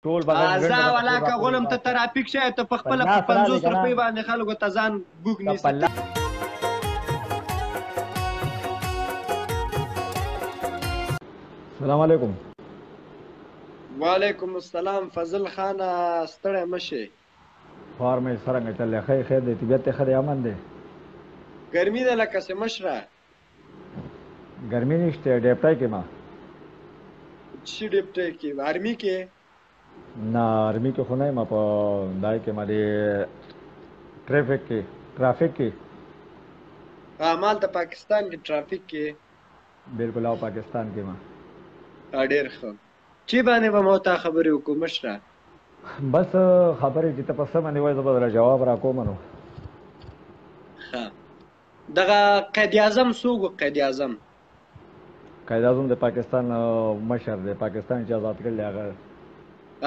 ټول بغیر ځه ولاکه غولم ته ترافیک شه، ته په خپله په 50 روپۍ باندې خلکو ته ځان بوګ نیسي. السلام علیکم. وعلیکم السلام فضل خانه، ستړی مه شې. خوار مې څرنګه چل دی؟ ښه خیر دی، طبیعت دې ښه دی، امن دی؟ ګرمي ده لکه څه مشره. ګرمي نشته، ډیپټۍ کې ما. چی ډیپټۍ کې؟ آرمي کې؟ نه، آرمي کې خو نه یم، په دای کې ما، د ټریفک کې، ټرافیک کې. مال ته پاکستان کې ټرافیک کې؟ بالکل، او پاکستان کې ما. ډېر ښه، چی باندې به مو تا خبرې وکړو مشره؟ بس خبرې چې ته په څه باندې وایې، زه به درله جواب راکوم نو. ښه، دغه قید اعظم څوک و؟ قید اعظم؟ قید اعظم د پاکستان مشر دی، پاکستان چې آزاد کړل هغه.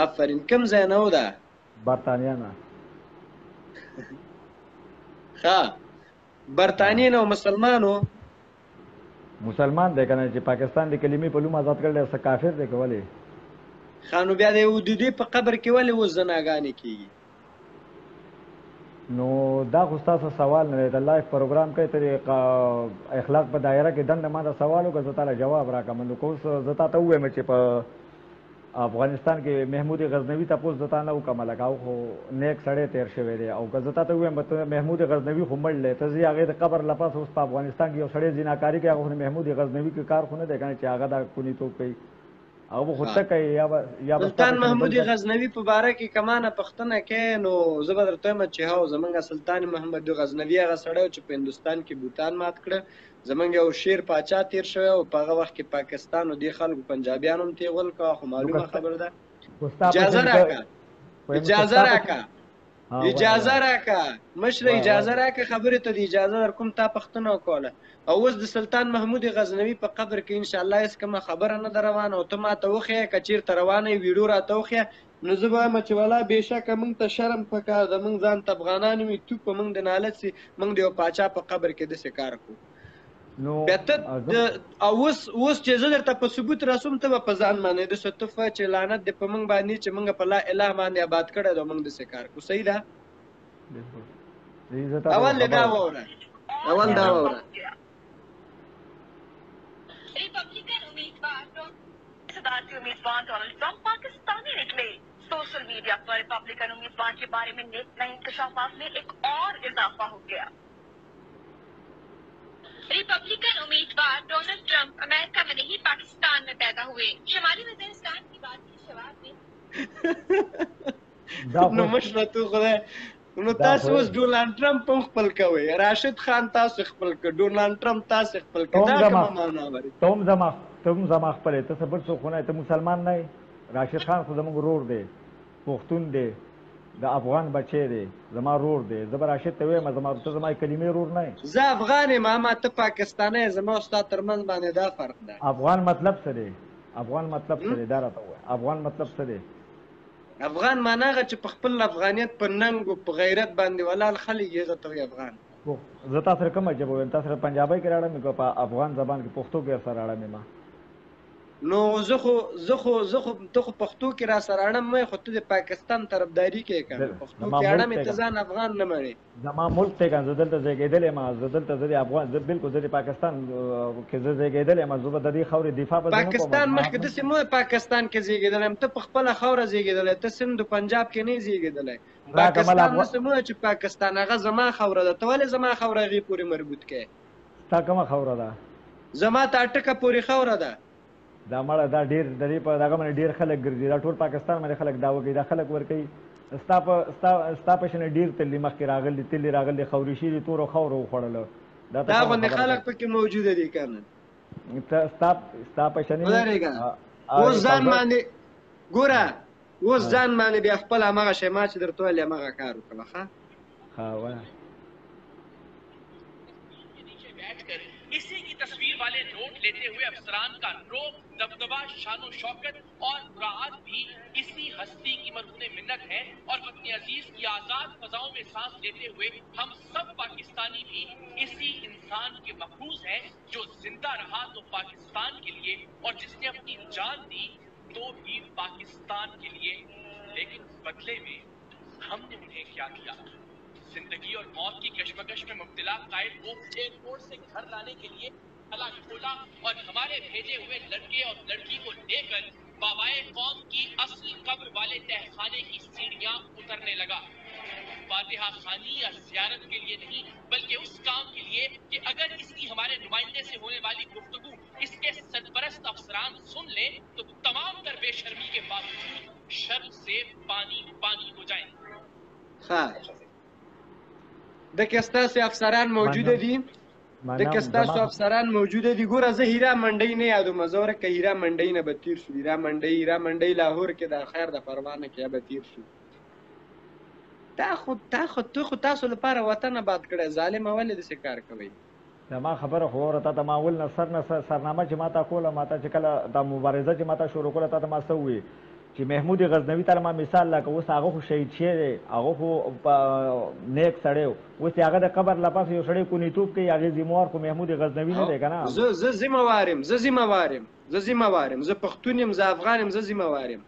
آفرین، کوم ځای نه و ده؟ برتانیا نه. ښه، برتانیې نه. مسلمانو؟ مسلمان دی کنه، چې پاکستان د کلمې په نوم آزاد کړل، څه کافر دی که ولې؟ ښه، نو بیا د دې په قبر کې ولې اوس زناګانې کېږي؟ نو دا خو ستاسو سوال نه دی، ته live پروګرام کوې، ته د اخلاق په دایره کې دننه ما ته سوال وکړه، زه تاله جواب راکړم. نو که اوس زه تا ته ووایم چې په افغانستان کې محمود غزنوي تپوس زه تا نه وکړم، لکه هغه خو نیک سړی تېر شوی دی، او که زه تا ته ووایم ته محمود غزنوي خو مړ دی، ته ځې هغې د قبر له پاسه اوس په افغانستان کې یو سړی زیناکاري کوي، هغه خو د محمود غزنوي کې کار خو نه دی که نه چې هغه دا کونیتوب کوي، هغه خو ته کوې یا به سلطان محمود غزنوي په باره کې که ما نه پوښتنه کوې نو زه به درته وایم چې هو، زمونږ سلطان محمود غزنوي هغه سړی و چې په هندوستان کې بوتان مات کړه. زمونږ یو شیر پاچا تیر شوی او په هغه وخت کې پاکستان او دې خلکو پنجابیانو هم تیغ ولکه، خو معلومه خبره ده. اجازه راکړه، اجازه راکړه، اجازه راکړه مشره، اجازه راکړه، خبرې ته دې اجازه درکوم. تا پوښتنه وکوله او اوس د سلطان محمود غزنوي په قبر کې انشاءالله هېڅ کومه خبره نه ده روانه، او ته ما ته وښیه که چېرته روانه یې، ویډیو راته وښیه. نو زه به وایم چې ولا بېشکه موږ ته شرم پکار ده، موږ ځان ته افغانان یو، تو په موږ د نالت سي، موږ د یو پاچا په قبر کې داسې کار کوو. نو بیا ته او اوس چې زه درته په ثبوت رسوم، ته به په ځان باندې داسې تف وایې چې لعنت دې په موږ باندې چې موږ په لا اله باندې آباد کړی دی، موږ داسې کار کوو. صحیح ده؟ اول دې دا واوره، اول دا واوره. रिपब्लिकन उम्मीदवार सदारती उम्मीदवार डोनाल्ड ट्रंप पाकिस्तानी निकले। सोशल मीडिया पर रिपब्लिकन उम्मीदवार के बारे में नए इंकशाफात में एक और इजाफा हो गया। रिपब्लिकन उम्मीदवार Donald Trump America में नहीं पाकिस्तान में पैदा हुए। शुमाली वजीरिस्तान की बात की शवाब में نو مشره تو خدای، نو تاسو اوس ډونالډ ټرمپ هم خپل کوئ، راشد خان تاسو خپل کړ، ډونالډ ټرمپ تاسو خپل کړ، دا کومه معنا لري؟ ته هم زما خپل یې، ته څه بل څوک خو نه یې، ته مسلمان نه یې. راشد خان خو زموږ ورور دی، پښتون دی، د افغان بچی دی، زما رور دی. زه به راشد ته وایم زما، ته زما کلمې رور نه یې. زه افغان یم اما ته پاکستانی یې، زما او ستا ترمنځ باندې دا فرق ده. افغان مطلب څه دی؟ افغان مطلب څه دی؟ دا راته ووایه، افغان مطلب څه دی؟ افغان معنا هغه چې په خپل افغانیت، په ننګ او په غیرت باندې ولاړ خلک یې، هغه ته وایي افغان. زه تا سره کومه ژبه وایم؟ تا سره پنجابۍ کې راړم که په افغان زبان کې پښتو کې سره راړم ما؟ نو زه خو ته خو پښتو کې را سره اړم مې، خو ته د پاکستان طرفداري کې کنه، پښتو کې اړم، ته ځان افغان نه منې. زما ملک ته کنه، زه دلته زیږېدلی یم، زه دلته زه د افغان، زه بالکل زه د پاکستان کې زه زیږېدلی یم، زه به د دې خاورې دفاع به زه نه کوم. پاکستان مخکې داسې مو پاکستان کې زیږېدلی یم، ته په خپله خاوره زیږېدلی، ته سند پنجاب کې نه زیږېدلی. پاکستان داسې مو چې پاکستان هغه زما خاوره ده، ته ولې زما خاوره هغې پورې مربوط کړې؟ ستا کومه خاوره ده؟ زما ته اټکه پورې خاوره ده. دا مړه دا ډېر د دې په دغه باندې ډېر خلک ګرځي، دا ټول پاکستان باندې خلک دا وکړي، دا خلک ورکوي. ستا په شان ډېر تللي مخکې راغلي، تللي راغلي، خاورې شوي، تورو خاورو وخوړله. دا دا غوندې خلک پکې موجوده دي که نه؟ ستا په شان ودرېږه، اوس ځان باندې ګوره، اوس ځان باندې بیا خپل هماغه شی ما چې درته ویل هماغه کار وکړه. ښه ښه وایه. इसी की तस्वीर वाले नोट लेते हुए अफसरान का रोब, दबदबा, शानो शौकत और मुराद भी इसी हस्ती की मरहून मिन्नत है। और वतन अजीज की आजाद फजाओं में सांस लेते हुए हम सब पाकिस्तानी भी इसी इंसान के मकरूज हैं जो जिंदा रहा तो पाकिस्तान के लिए और जिसने अपनी जान दी तो भी पाकिस्तान के लिए। बदले में हमने उन्हें क्या दिया। जिंदगी और मौत की कश्मकश में मुब्तला कायद को एयरपोर्ट से घर लाने के लिए गला खोला और हमारे भेजे हुए लड़के और लड़की को लेकर बाबाए कौम की असल कब्र वाले तहखाने की सीढ़ियां उतरने लगा। फातिहा खानी या जियारत के लिए नहीं, बल्कि उस काम के लिए कि अगर इसकी हमारे नुमाइंदे से होने वाली गुफ्तगू इसके सरपरस्त अफसरान सुन ले तो तमाम तर बेशर्मी के बावजूद शर्म से पानी पानी हो जाए। ها دکه ستاسو افسران موجود دي، دکه ستاسو افسران موجود دي. ګوره زه هیرا منډۍ نه یادوم، زه ورکه هیرا منډۍ نه به تیر شو. هیرا منډۍ، هیرا منډۍ لاهور کې د خیر د پروانه کې به تیر شو. تا خو تا خو ته خو تاسو لپاره وطن آباد کړی ظالمه، ولې داسې کار کوئ؟ زما خبره خو وره، تا ته ما اول نه سر نه سرنامه چې ما تا کوله، ما ته چې کله دا مبارزه چې ما تا شروع کوله، تا ته ما څه وویل چې محمود غزنوي ته ما مثال لکه اوس هغه خو شهید شوی دی، هغه خو نیک سړی و، اوس هغه د قبر له پاسه یو سړی کونیتوب کوي، هغې ذمهوار خو محمود غزنوي نه دی که نه؟ زه ذمه وار یم، زه ذمه وار یم، زه ذمه وار یم، زه پښتون یم، زه افغان یم، زه ذمه وار یم.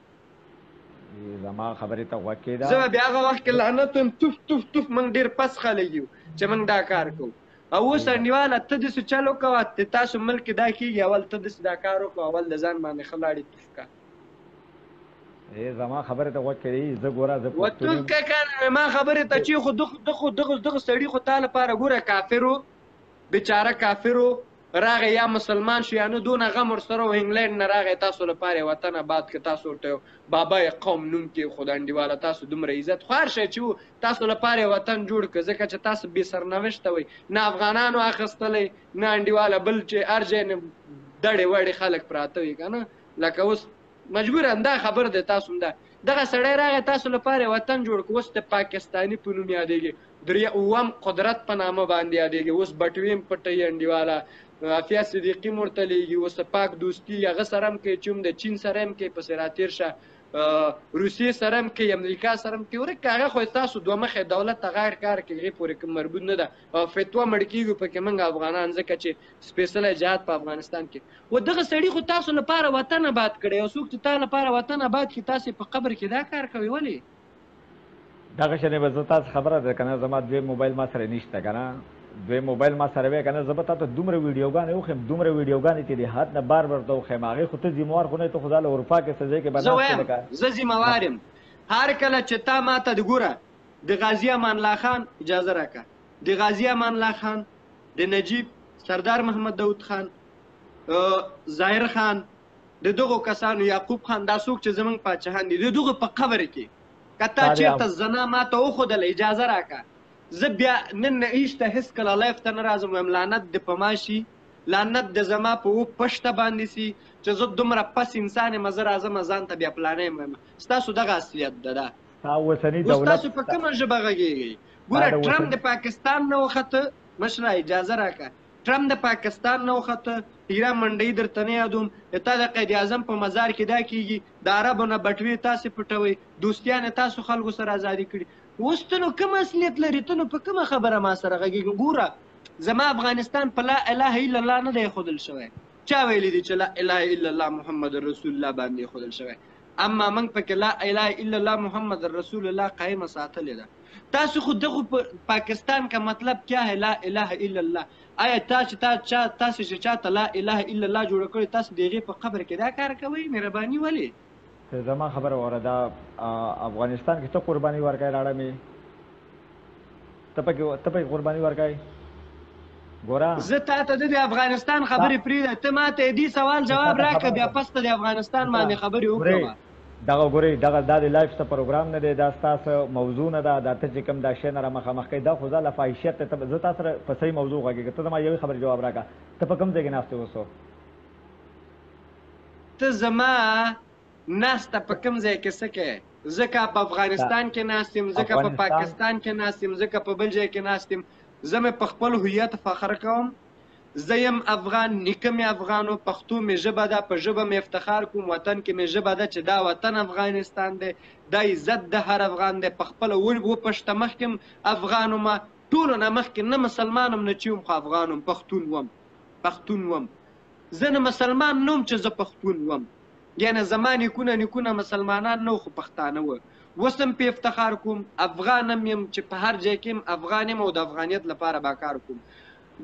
زما خبرې ته غوږ کېده. زه به بیا هغه وخت کې لعنت ویم، توف توف توف، موږ ډېر پس خلک یو چې موږ دا کار کوو. او اوس انډیواله ته داسې چل وکوه، د تاسو ملک کې دا کېږي، اول ته داسې دا کار وکړه، اول د ځان باندې ښه لاړې توف کړه. زما خبرې ته غوږ کړې، زه ګوره زه پښتون یم. وتوف که کنه ما خبرې ته چې خو دغه دغه دغه سړي خو تا لپاره ګوره کافر و، بېچاره کافر و، راغی یا مسلمان شو یا نه، دونه غم ورسره و، انګلینډ نه راغی تاسو لپاره یې وطن آباد که تاسو ورته یو بابای قوم نوم کېښود. انډیواله تاسو دومره عزت خو هر شی چې و تاسو لپاره یې وطن جوړ که، ځکه چې تاسو بې سرنوشته وئ، نه افغانانو اخیستلی نه انډیواله بل چې هر ځای نه دړې وړې خلک پراته وي که نه، لکه اوس مجبور هم دا خبر دی تاسو هم ده. دغه سړی راغی تاسو لپاره وطن جوړ کړ، اوس د پاکستاني په نوم یادېږي، درې اووم قدرت په نامه باندې یادېږي، اوس بټوې هم پټوي انډیواله، عافیه صدیقي هم ورته لېږي، اوس پاک دوستي هغه سره هم کوي چې هم د چین سره هم کوي، پسې راتېر شه روسیې سره هم کوي، امریکا سره هم کوي. ورکه هغه خو تاسو دوه مخې دولت ته غیر کار کوي، هغې پورې کوم مربوط نه ده. او فتوا مړ کېږو پکې موږ افغانان، ځکه چې سپېڅلی جهاد په افغانستان کې و. دغه سړي خو تاسو لپاره وطن آباد کړی، او څوک چې تا لپاره وطن آباد کړي تاسې په قبر کې دا کار کوئ، ولې؟ دغه شی به زه تاسو خبره ده که نه، زما دوی موبایل ما سره نشته که نه، دوی موبایل ما سره وی که نه، زه به تا ته دومره ویډیوګانې وښیم، دومره ویډیوګانې چې د حد نه بار ورته وښیم. هغې خو ته ذمهوار خو نه یې، ته خو دا له اروپا کې څه ځای کې به زه ناست یې وایم لکه زه ذمهوار یم. هر کله چې تا ما ته د ګوره د غازي امان الله خان اجازه راکړه، د غازي امان الله خان، د نجیب، سردار محمد داود خان، ظاهر خان، د دغو کسانو یعقوب خان، دا څوک چې زمونږ پاچاهان دي، د دغو په قبر کې که تا چېرته زنا ما ته وښودله اجازه راکړه، زه بیا نن نه هیڅ هېڅکله live ته نه راځم. وایم لعنت دې په ما شي، لعنت دې زما په و پښته باندې سي چې زه دومره پس انسان یم، زه راځم ځان ته بیا پلانی یم. وایم ستاسو دغه اصلیت ده. دا ستا اوسنی اوس دولت تاسو په کومه ژبه غږېږئ؟ ګوره ټرمپ د پاکستان نه وخته، مشره اجازه راکړه، ټرمپ د پاکستان نه وخته، هیرا منډۍ درته نه یادوم، د تا د قاید اعظم په مزار کې دا کېږي، د عربو نه بټوې تاسې پټوئ، دوستیان یې تاسو خلکو سره ازادي کړي. اوس ته نو کوم اصلیت لرې؟ ته نو په کومه خبره ما سره غږېږې؟ ګوره زما افغانستان په لا اله الا الله نه دی ښودل شوی، چا ویلي دي چې لا اله الا الله محمد رسول الله باندې ښودل شوی؟ اما موږ پکې لا اله الا الله محمد رسول الله قایمه ساتلې ده. تاسو خو دغه په پاکستان کا مطلب کیا ہے لا اله الا الله؟ آیا تاسو تاسو چې چاته لا اله الا الله جوړ کړی، تاسو د هغې په قبر کې دا کار کوئ؟ مهرباني ولې؟ ته زما خبره واوره، دا افغانستان کې څه قرباني ورکوې راړه مې؟ ته پکې قرباني ورکوې؟ ګوره زه تا ته د افغانستان خبرې پرېږده، ته ما ته دې سوال جواب راکړه، بیا پس ته د افغانستان باندې خبرې وکړه. دغه ګورې، دغه دا د live څه پروګرام نه دی، دا ستا څه موضوع نه ده، دا ته چې کوم دا شی نه را مخامخ کوې، دا خو ځه له فاحشیت ته. زه تا سره په صحیح موضوع غږېږم، ته زما یوې خبرې جواب راکړه، ته په کوم ځای کې ناست یې اوس؟ ته زما ناسته په کوم ځای کې څه کوې؟ زه که په افغانستان کې ناست یم، زه که په پاکستان کې ناست یم، زه که په بل ځای کې ناست یم، زه مې په خپل هویت فخر کوم. زه یم افغان، نیکه مې افغان و، پښتو مې ژبه ده، په ژبه مې افتخار کوم، وطن کې مې ژبه ده چې دا وطن افغانستان دی، دا عزت د هر افغان دی. په خپله وپښته مخکې هم افغان وم، ټولو نه مخکې نه مسلمان وم نه چې وم، خو افغان وم، پښتون وم، پښتون وم. زه نه مسلمان نه وم چې زه پښتون وم. یعنی زما نیکونه نیکونه مسلمانان نه وو خو پښتانه وو. اوس هم پې افتخار کوم، افغان هم یم، چې په هر ځای کې یم افغان یم او د افغانیت لپاره به کار کوم.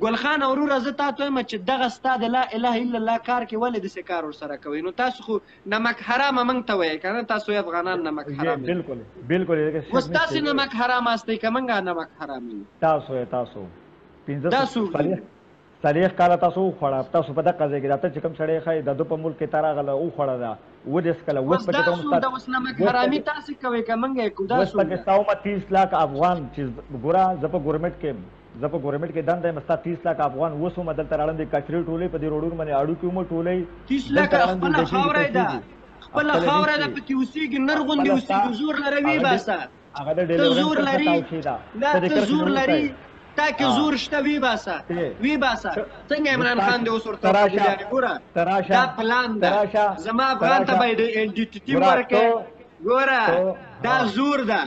ګل خان وروره زه تاته وایم چې دغه ستا د لا اله الا الله کار کې ولې داسې کار ورسره کوئ؟ نو تاسو خو نمک حرامه موږ ته وایئ که نه؟ تاسو افغانان نمک حرام یئ. بالکل بالکل اوس تاسې نمک حرام استئ که موږ نمک حرام یو؟ تاسو یې تاسو پنځه دا څوک دي؟ 40 کاله تاسو وخوړه، تاسو په دقه ځای کې دا ته چې کوم سړی ښایي د ده په ملک کې ته راغله وخوړه ده ودې څکله اوس اوس پکې دا ته هم څوک ستا ده؟ اوس نمک اوس حرامي پکې تاسې کوئ که موږ یې کوو؟ دا اوس څوک پکې ده؟ ستا عمر 30 لاکه افغان چې ګوره زه په ګورمټ کې یم، زه په ګورمټ کې دنده یم، ستا 30 لاکه افغان اوس هم دلته راړم دي کچرې ټولوي په دې روډونو باندې اړوکي هم ټولوي 30 دلته لکه راړم دي خپله اوده کېږي خاوره یې ده، پیسې دي خپله خپله خاوره ده نشي پکې اوسېږي، نر غوندې خپله ستا اوسېږي، زور لره ویې هغه د باسه. هغه د ته ډیلیورنس زور کرښه لري تاو شي ده نه ته د ته کرښې زور نه لري ووځه تا کې ها زور شته وی باسه ته وی باسه ته څنګه عمران زه خان دی اوس ورته ته راشه قبولیانې ګوره ته راشه دا پلان ته ده راشه زما ته افغان ته راشه به د این ډي ټي ټیم ګوره ورکې ته ګوره ته دا ها زور ده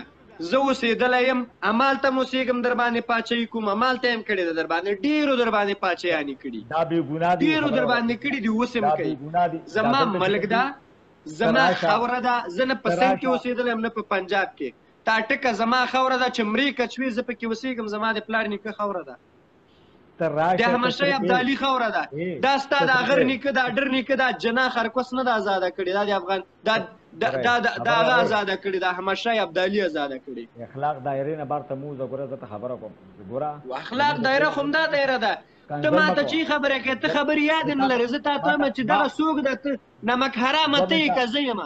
زه اوسېدلی یم همالته هم اوسېږم در باندې پاچهي کوم همالته یې هم کړې ده در باندې ډېرو در باندې پاچهیانې کړي دا بې ګناه دي ډېرو خبره در وکړه باندې کړي دي اوس هم دا کوي بې ګناه دي دا زما دلته چې ملک کوم دي ده ته زما راشه خاوره ده زه نه په ته سند کې راشه اوسېدلی یم نه په پنجاب کې تا ټکه زما خاوره ده چې مرې که چوې زه پکې اوسېږم زما د پلار نیکه خاوره ده ته د راشه ته احمد شاه ترپې ابدالي خاوره ده ای دا ستا ته د اغر ترپې نیکه د اډر نیکه دا جنا خرکوس نه ده ازاده کړې دا د افغان دا دا ګوره دا دا دا خبره هغه وایې ازاده کړې ده احمد شاه ابدالي ازاده کړې. اخلاق دایرې نه بار ته موزه ګوره زه ته خبره کوم ګوره و اخلاق زموږ د دایره ټولو خو همدا دایره ده ته کنځل ما مه ته کوه چی خبره کوې ته زه خبرې یاد زه نه تا لرې زه تا ته ما وایم ته چې ما دغه څوک ده ته نمک حرامه دوه ته یې منټه که زه یم؟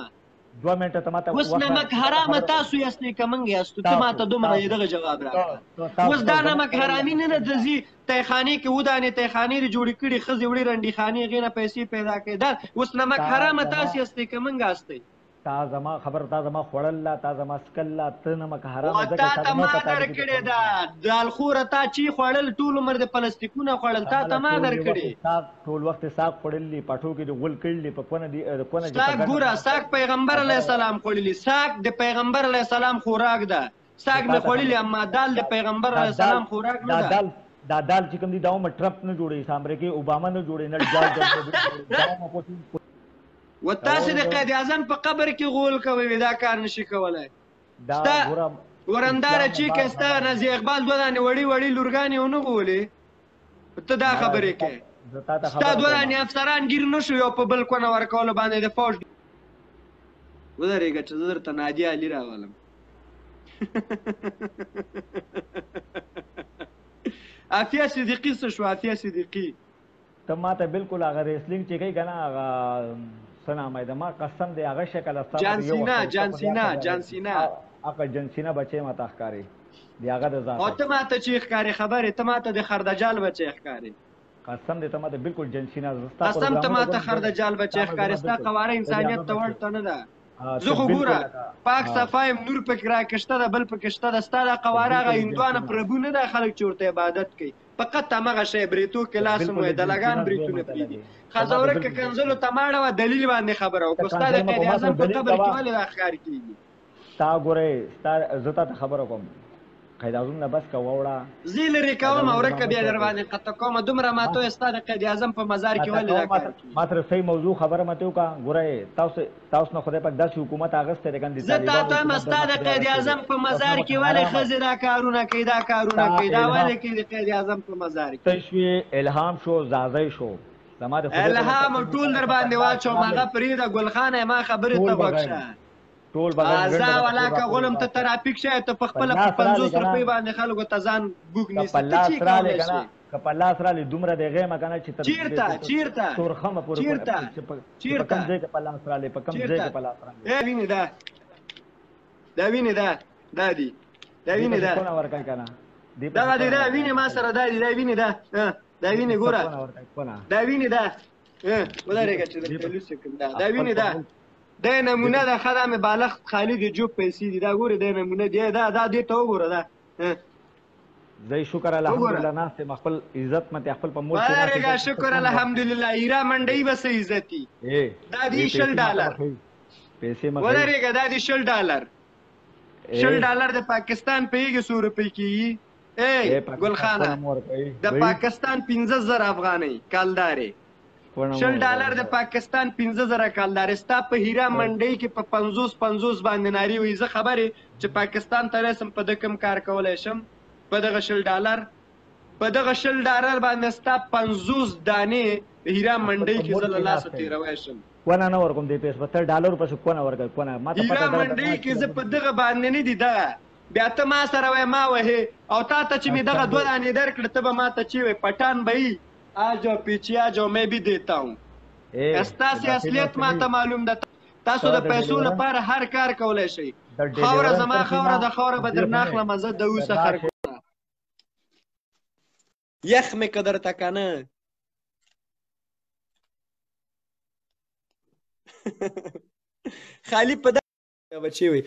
دوه منټه ته ماته اوس وخت نمک راکړه زه حرامه خبره کوم تاسو یاستئ که موږ یاستو ته تاسو ماته دومره تاسو دغه جواب ته راکړه ته تاسو اوس ته دا زما نمک خوړل حرامي نه نه ځي تیخانې کې ودانې تیخانې دې جوړې کړي ښځې وړي رنډي خانې هغې نه پیسې پیدا کوي دا اوس نمک تا حرامه زما تاسو یاستئ که موږ یاستئ؟ تا زما خبره تا زما خوړل لا تا زما څکل لا ته نمک حرامه و ځکه تا تا ته زما ما په تاریخ کې درکړې ده دالخوره تا چی خوړل ټول عمر د پلاستیکونه خوړل تا کمله ته ما ټول درکړې. وخت ساق ټول وخت ساق خوړل دي پټو کې دي غول کړل دي په کونه دي کونه چې په ساک ګټه ګوره باندې ساک پیغمبر علیه خبره السلام خوړلي ساک د پیغمبر علیه السلام خوراک ده زه ساک تا مې ته خوړلي خبره اما دال د دا پیغمبر دا علیه دال السلام خوراک نه دا ده. دال دا دال چې کوم دي دا هم ټرمپ نه جوړوي امریکې اوباما نه جوړوي نه جارج ډبلیو جوړوي دا هم پوتین و تاسې د قائد اعظم په قبر کې غول کوئ وي دا کار نشي کولای. دا ستا ګوره ورنداره اسلام چې نه که بار ستا خبره ده. نازي اقبال دوه دانې وړې وړې لورګانې ونه غولې ته دا نه خبرې زه تا کوې. زه تا ته ستا خبره دوه کوم دانې افسران ګیر نه شو یو په بل کونه ورکولو باندې د فوج ودرېږه چې زه درته نادیه علي راولم. عافیه صدیقي څه شو عافیه صدیقي؟ ته ماته بالکل هغه ریسلینګ چې کوي کنه هغه څه نامه ده ما قسم دی هغه شکل ستا جان ماته یو سینا وخت جان خو سینا دا جان سینا هغه جان سینا بچی ماته ښکاري دی هغه د او ذاته ته ماته چې ښکارې خبرې ته ماته د خردجال بچی ښکارې. قسم دی ته ماته بالکل جان سینا زه ستا قسم ته پروګرامونه ماته ګورم زه خردجال بچی تا ښکارې زما ستا بالکل قواره ته د انسانیت هغه ته بچی ورته نه ده. ته زه خو بالکل ګوره لکه پاک صفا یم نور پکې راکښته ده بل پکې شته ده ستا دا ته قواره هغه بالکل جان هندوانه سینا پربو نه ده خلک چې ورته عبادت کوي فقط همغه شی بریتو کې ته لاس هم بالکل وایي د جان دلګان سینا زوی بریتونه ماته پرېږدي لګي ته ښځه ماته ورکه بالکل جان کنځلو سینا ته ماړه وه دلیل باندې خبره ته وکړه ستا د کنځل مه قائد کوه ما اعظم سره په دلیل قبر کې کوه ولې دا ښکار کېږي؟ تا ګوره ستا زه تا ته خبره کوم قائد اعظم نه بس که ووړه زه یې لرې قائد کوم اعظم زما ورکه بیا مشر در دی باندې قطع کوم دومره ما ماته وایه ستا د قائد اعظم په مزار کې ما ولې دا کوم کار کېږي؟ ما سره صحیح موضوع خبره مته وکړه ګوره تاسو تاسو نه خدای پاک داسې حکومت اغستی دی کنه د زه تا طالبانو ته وایم حکومت ستا درنه د خدای قائد اغستی دی اعظم په تاسو مزار نه کې ولې حرامه ښځې دا کارونه کوي دا کارونه تا کوي دا الهام ولې کوي د قائد اعظم په مزار کې؟ تشوي الهام شو ځاځی شو زما د خدای په الهام قسم ټول در که په باندې لاس واچوم رالې هغه پرېږده ګلخانه ما خبرې ټول ته غوږ بغیر شه. ټول بغیر ازا ګنډه به ولا ټول که راپورې غولم ته باسه ترافیک شه ته په په خپله په لاس رالې 50 کنه روپۍ باندې خلکو ته ځان بوک که نیسي په ته لاس چی رالې کولی کنه شې؟ که په لاس رالې دومره دی غیمه کنه چې تر چیرته چیرته تورخمه پورې چیرته چې په چیرته کوم ځای کې په لاس رالې په کوم ځای چیرته کې په لاس رالې ای وینې دا دا وینې دا دا دي دا دې وینې پسې دا کونه ورکوي کنه دې پسې دغه دی کونه دا ورکوي وینې ما سره دا دي دا وینې دا دا دې وینې پسې ګوره کونه ورکوي کونه دا وینې دا دې ودرېږه پسې چې دې درته پسې لوڅ یې کړم دا دا خپل وینې په دا ملک دا دې نمونه پسې ده ښه دا مې بالښت خالي د جوب پیسې دي دا ګورې دا نمونه دی دا دا دې ته وګوره دا زه شکر وګوره الحمدلله ناست یم خپل عزت مته خپل په ملک کې ناست یم ودرېږه دلته څه شکر کونه ورکوي الحمدلله ایرا منډۍ به څه عزت وي ای دا دي ای 20 پیسې ماته ډالر مه ښیي پیسې مه ښیي ودرېږه دا دي 20 ډالر 20 ای ډالر د پاکستان پیږي څو روپۍ کېږي ای ای پاکستان ګلخانه کونه مو ورکوي د وایي پاکستان 5000 افغانۍ کالدارې. کونه 20 مو ډالر د پاکستان 5000 کالدارې ستا په هیرا منډۍ کې په 50 50 باندې نارې وي. زه خبرې چې پاکستان ته رسم په ده کوم کار کولی شم؟ په دغه 20 ډالر، په دغه 20 ډالر باندې ستا 50 دانې هیرا منډۍ کې زه له لاسه تېروی شم. کونه نه ورکوم دې پیسو، ته ډالر پسې کونه ورکوې کونه، ما ته هیرا پته ده. منډۍ کې زه په دغه باندې نه دي دغه، بیا ته ما سره وایې ما وهې، او تا ته چې مې دغه دوه دانې درکړه ته به ما ته چې وایې پټان به یي، آ جاؤ پیچې آ جاؤ مې بھی دیتا ہوں. ستاسې اصلیت ما ته معلوم ده، تاسو د پیسو لپاره هر کار کولی شئ. خاوره زما خاوره ده، خاوره به درنه اخلم زه د اوسه خر یخ مې که درته که نه. خالی په بچی وي.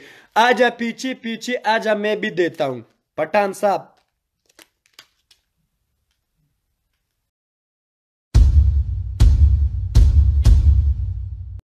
آجا پیچې پیچې آجا مې بھی دیتا ہوں پټان صاحب.